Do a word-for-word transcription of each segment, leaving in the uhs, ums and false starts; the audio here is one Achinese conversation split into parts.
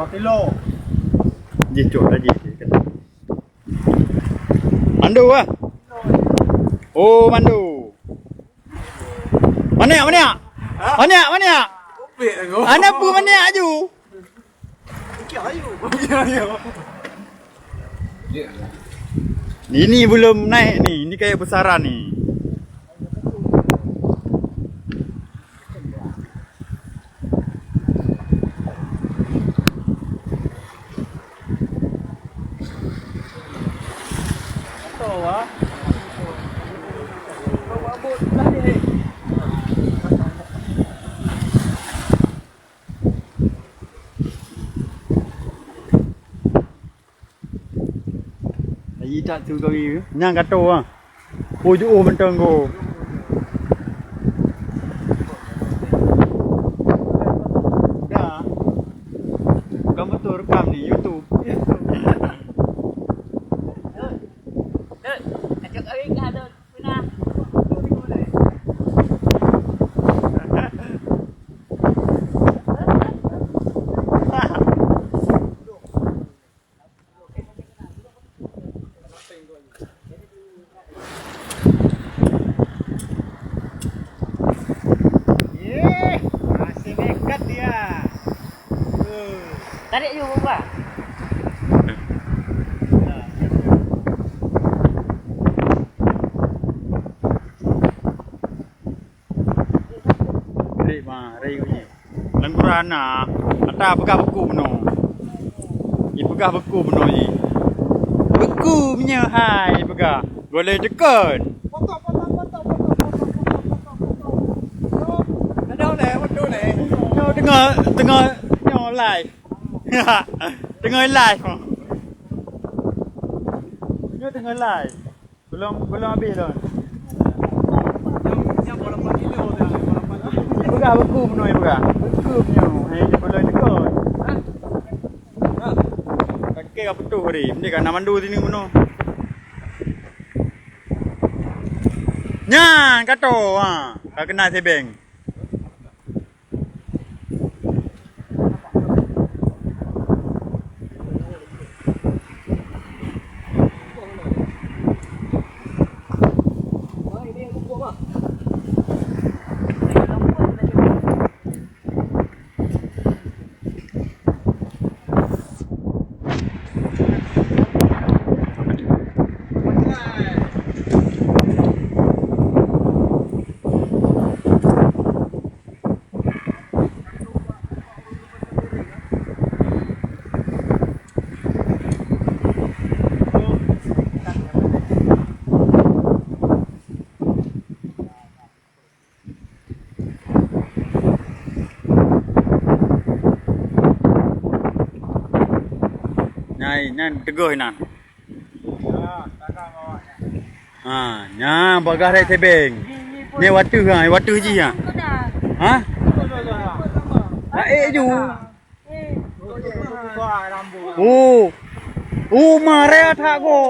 Kilo. Jih cok dah jih. Mandu ah. Oh, mandu. Maniak, maniak. Maniak, maniak. Anak pu maniak aju. Ini belum naik ni, ini kayak besaran ni. Ayi tak tu kau ni. Nyang kata orang. Oh, jauh mantong go. Dah. Bukan betul rekam ni, YouTube. Yeh, masih nekat dia. Tarik je, Bang. Rik ma, rik ni. Langguran na, ata peugah beku bunoe. Ipeugah beku bunoe jih. Beku meunyoe hai peugah. Golai teukon. Nyoe teungoh, teungoh, nyoe live. Teungoh live. Nyoe teungoh live. Belum, belum habis lom. Peugah beku bunoe peugah. Beku bunoe. Hai, dia belum dekat. Pakai ka putôh hari. Mending ka na mandu sini bunoe. Nyan, kato. Ha, ka kena sebeng. Nyan, nyan teugöh inan. Ha, nyan bagah rek sebeng. Ni wateuh ha, wateuh jih ha. Ha? Ha, eh ju. Oh. Oh, ma rek that go.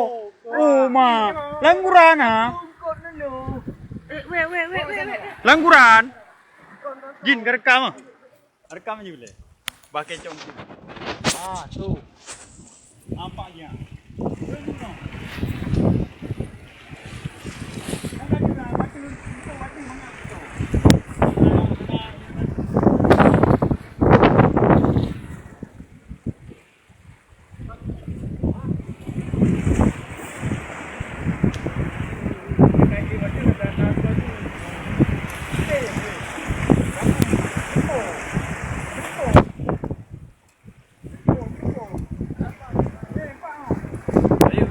Oh, ma. Langguran ha. Langguran. Jin ka rekam ah. Rekam je boleh. Bah kecong tu. Ah, tu. Nampak je.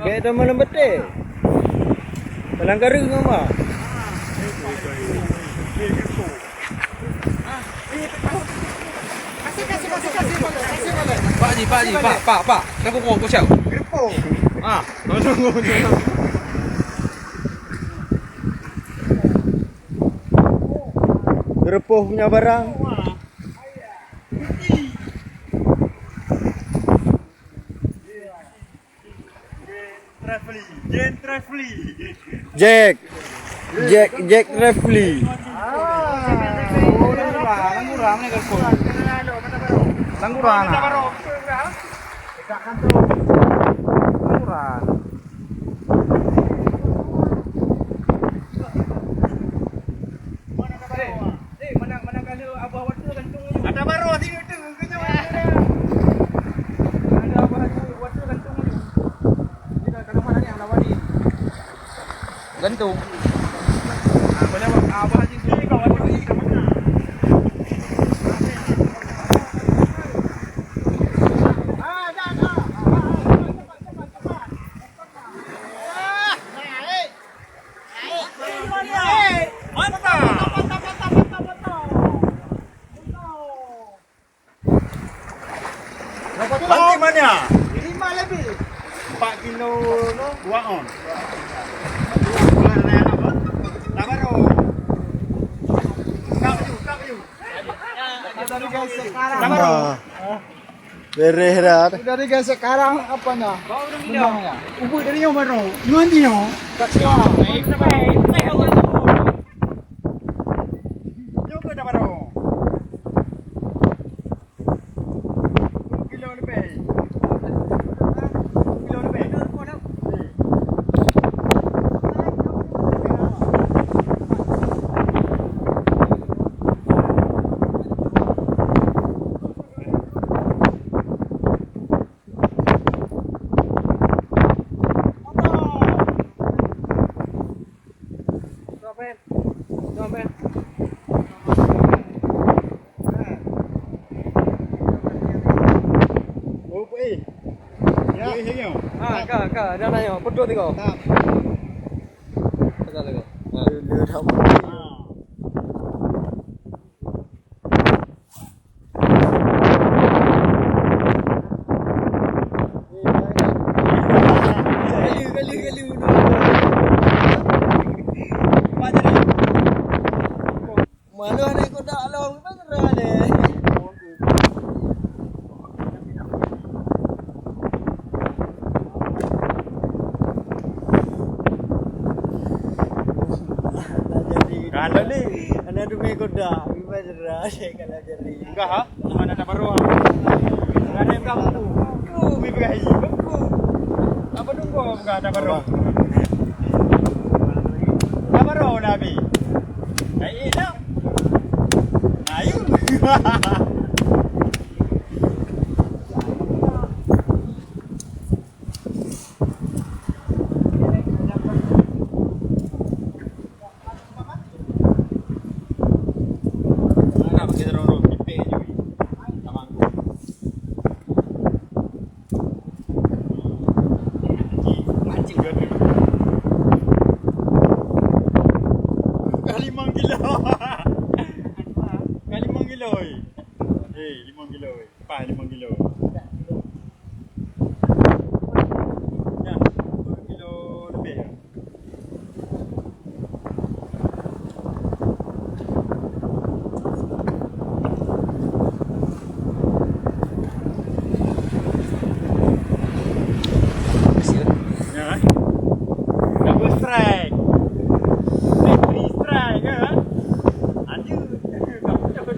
Bèk teuma lam beutée. Dalam kareueng apa? Pak Haji, Pak Haji, Pak, Pak, Pak. Dah pukul, pukul siap. Ah, tolong. Geureupoh punya barang. Jack. Jack. Jack Refli. Tangguran. Tangguran. Ada baru sini tu. Ada apa lagi? Water gantung dulu. Kita kalau mana ni, lawan ni. Gantung. Ah, boleh, ah, apa lagi? Sini kau, water ni kat mana? Ah, dah, dah. Ah, ah, ah, cepat, cepat, cepat. Ah, naik. Naik. Mantap. Mantap, mantap, mantap, mantap, mantap. Berapa kilo? Nanti mana? Lima lebih. Empat kilo no? Dua on. Dah baru. Kap you, kap you. Dah baru. Nah. Beres dah. Dari guys sekarang apa dah? Bau dah hilang. Ubit dari yang baru. Nanti yang. Tak siap. Nyoe keuh tabarô. Dua kilo leubeh. Dua kilo leubeh. Oh, Pak, eh. Ya. Pak, eh, senyum. Ha, ka, ka, dah nanya, betul tu kau. Tak. Betul tu kau. Ha. Dia, dia dah. Malu aneuk kuda long, bang, rale. Kalau ni, aneuk dumé kuda, bang, rale kalau jadi. Enggak, ha? Mana ada baru, ha? Enggak ada yang buka buku. Buku, buku, buku. Apa nunggu buka ada baru? Ada baru dah habis. Baik dah. Ayo. Ka limong kilo. Ka limong kilo, eh. Eh, limong kilo, eh. Pas limong kilo.